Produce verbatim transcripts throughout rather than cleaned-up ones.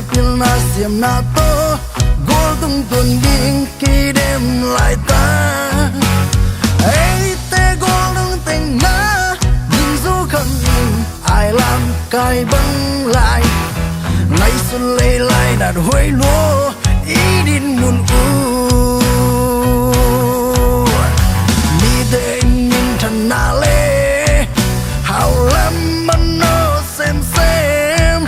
Pilna siamna tawh gual tung tuan ding kidem lai ta. Eite gual tung teng na ding zu khang in ai lam kai bang lai. Ngaihsun lei lai nat huai lua i din mun uh. Mite in minthanna le hau lam man no semsem.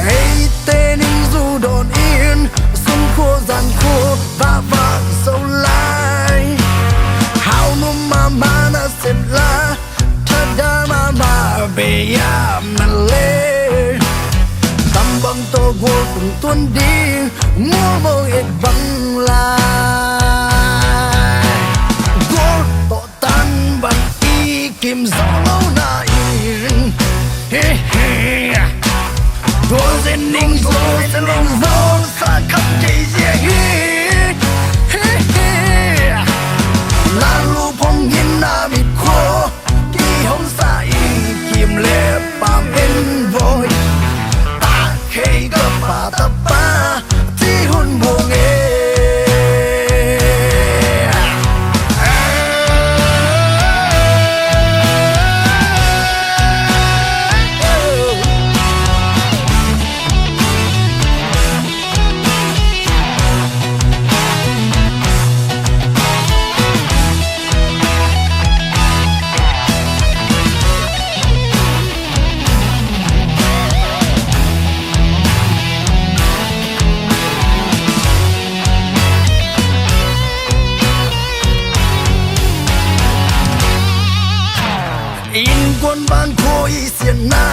Eite ning zu dawn in sum khua zan khua vah vah zo lai. Hau num mahmah na sem la thada mahmah bei a man le. Tam bang tawh gual tung tuan ding mual mawng et bang lai. Gual tawh tan bang i kim zo lo na in. He he. Gual zen ning zo, zen ning zo sa kham kei zia hi. He he. Na lu phong hin na mit khua kihong sa i kim le pam en voi. Ta khei ka pa ta pa ci hun buang e. Innkuan bang khua i siatna